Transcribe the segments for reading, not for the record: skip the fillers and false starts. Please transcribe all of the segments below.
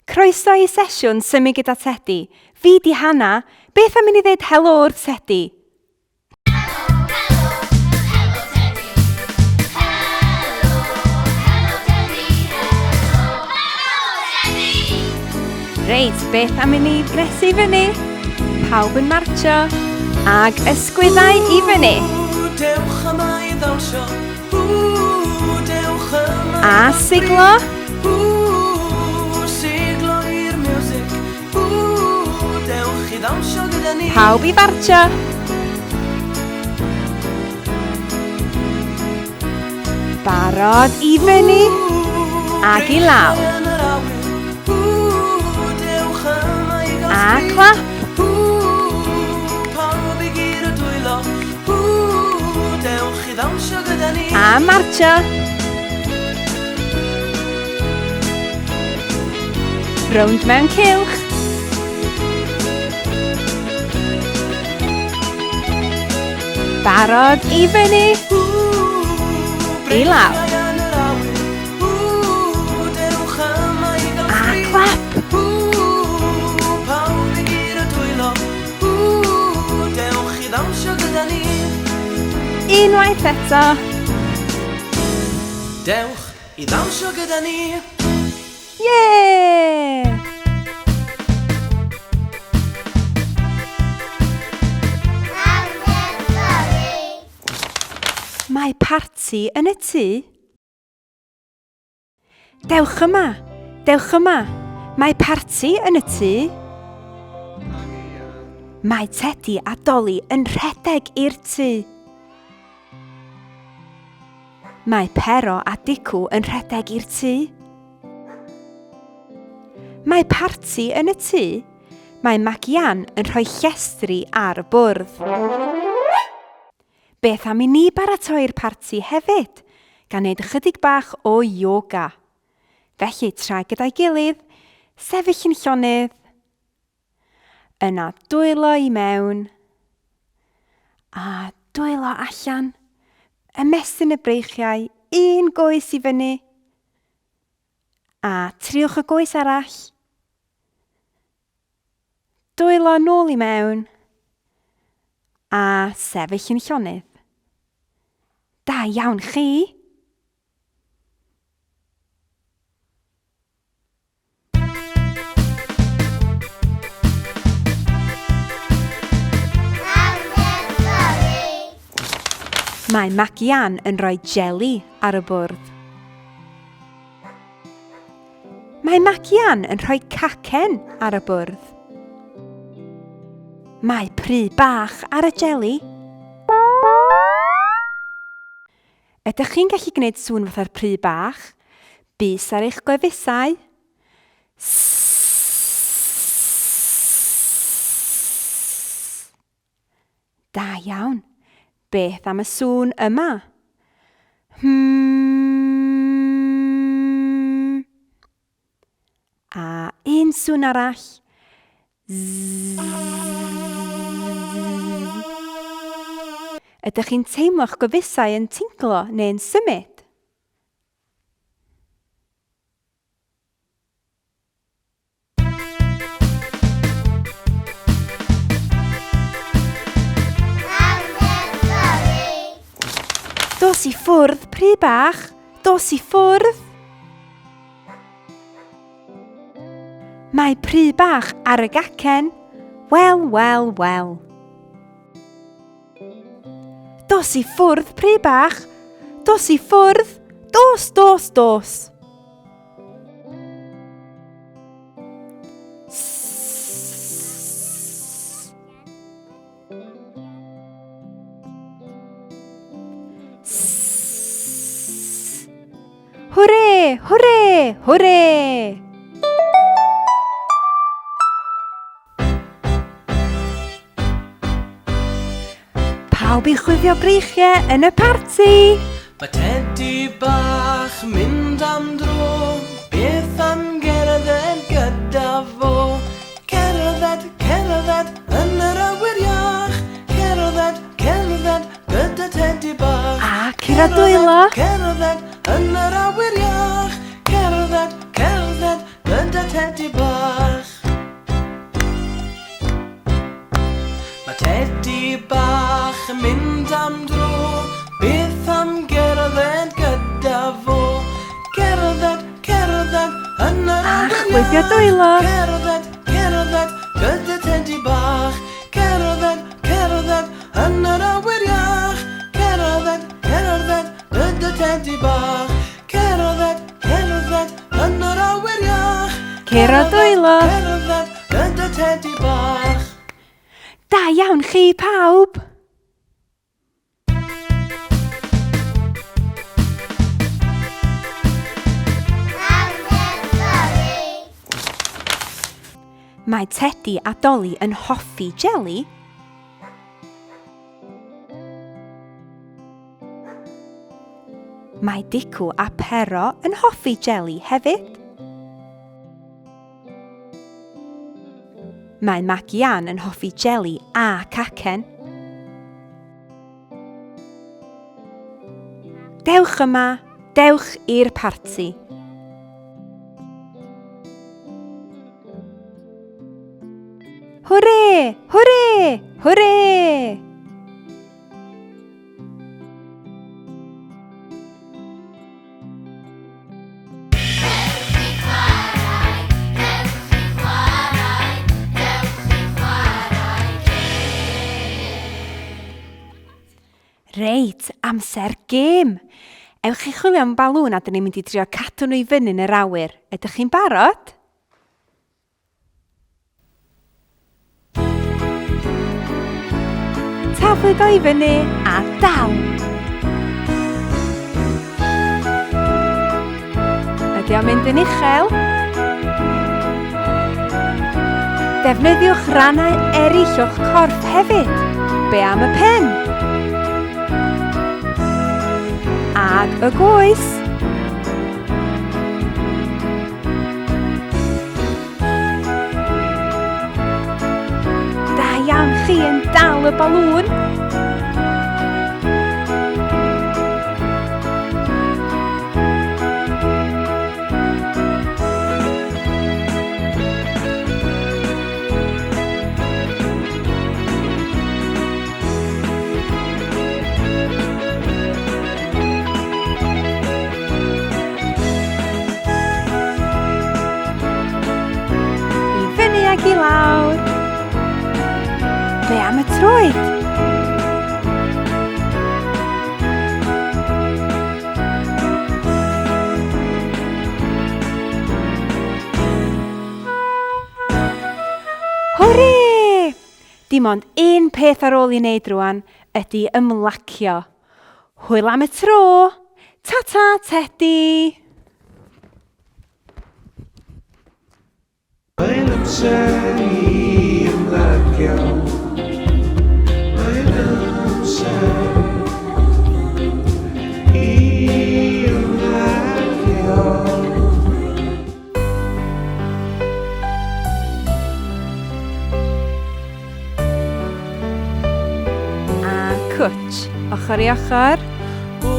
Croeso i sesiwn symud gyda Tedi. Fi di Hana. Beth am i ni ddeud helo wrth Tedi? Reit, beth am i ni gresu i fyny? Pawb yn martio ag ysgwyddau i fyny. Dewch yma i ddawnsio. Ww, dewch yma A siglo. Ww, siglo i'r miwsig. Ww, dewch i ddawnsio gyda ni. Pawb i fartio. Barod i fyny ag i lawr. A clap. A martio. Rownd mewn cylch. Barod i fyny. I lawr. A clap. Unwaith eto. Dewch i ddawnsio gyda ni. Ie! Mae parti yn y tŷ. Dewch yma! Dewch yma! Mae parti yn y tŷ. Mae Tedi a Dolly yn rhedeg i'r tŷ. Mae Pero a Dicw yn rhedeg i'r tŷ. Mae parti yn y tŷ. Mae Magian yn rhoi llestri ar y bwrdd. Beth am i ni baratoi'r parti hefyd, gan wneud ychydig bach o yoga? Felly, tra gyda'i gilydd, sefyll yn llonydd, Yna dwylo i mewn a dwylo allan. Ymestyn y breichiau, un goes i fyny a triwch y goes arall. Dwylo nôl i mewn a sefyll yn llonydd. Da iawn chi! Mae Magian yn rhoi jeli ar y bwrdd. Mae Magian yn rhoi cacen ar y bwrdd. Mae pry bach ar y jeli. Ydych chi'n gallu gwneud sŵn fatha'r pry bach? Bys ar eich gwefusau. Da iawn. Beth am y sŵn yma? Hmm. A un sŵn arall. Zzz. Ydych chi'n teimlo'ch gwefusau yn tinglo neu'n symud? Dos i ffwrdd, pry bach! Dos i ffwrdd! Mae pry bach ar y gacen. Wel, wel, wel. Dos i ffwrdd, pry bach! Dos i ffwrdd! Dos, dos, dos! Hwre! Hwre! Hwre! Pawb i chwifio breichiau yn y parti! Mae tedi bach mynd am dro, beth am gerdded gyda fo? Cerdded, cerdded yn yr awyr iach, cerdded, cerdded gyda tedi bach. A curo dwylo. Cerdded yn yr awyr iach, cerdded, cerdded gyda tedi bach. mynd am dro. Beth am gerdded gyda fo? Cerdded, cerdded yn yr A awyr chwifio iach. dwylo. Cerdded, cerdded gyda tedi bach. Cerdded, cerdded yn yr awyr iach. Cerdded, cerdded gyda tedi bach. Cerdded, cerdded yn yr awyr iach. Curo dwylo. Cerdded gyda tedi bach. Da iawn chi pawb! Mae Tedi a Doli yn hoffi jeli. Mae Dicw a Pero yn hoffi jeli hefyd. Mae Magi Ann yn hoffi jeli a cacen. Dewch yma, dewch i'r parti. Hwre! Hwre! Hwre! Reit, amser gêm! Ewch i chwilio am balŵn a dyn ni'n mynd i drio cadw nhw i fyny yn yr awyr. Ydych chi'n barod? Taflu o i fyny a dal! Ydy o'n mynd yn uchel? Defnyddiwch rannau eraill o'ch corff hefyd. Be am y pen? Ag y goes. Da iawn chi yn dal y balŵn. I fyny ag i lawr. Be am y troed? Hwre! Dim ond un peth ar ôl i wneud rwan ydy ymlacio. Hwyl am y tro! Ta-ta, Tedi! Mae'n amser i ymlacio. Mae'n amser i ymlacio. A cwtch, ochr i ochr. O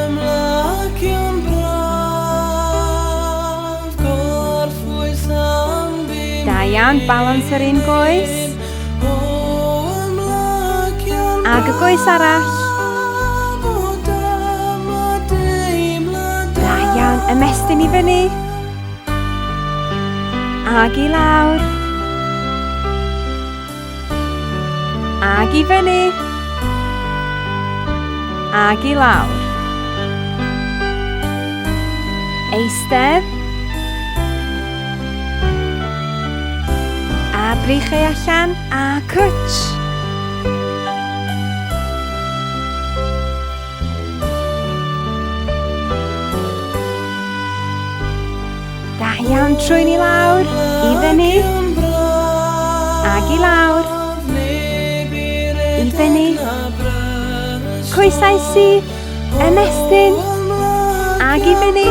ymlacio'n braf, gorffwys am bum Da iawn, balans ar un goes. O ymlacio'n Ag y goes arall. braf, o dyma deimlad Da iawn, ymestyn i fyny. Ag i lawr. Ag i fyny. Ag i lawr. Eistedd. A breichiau allan. A cwtch. Da iawn, trwyn i lawr, i fyny, ag i lawr, i fyny, coesau syth, ymestyn, ag i fyny,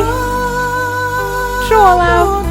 tro olaf,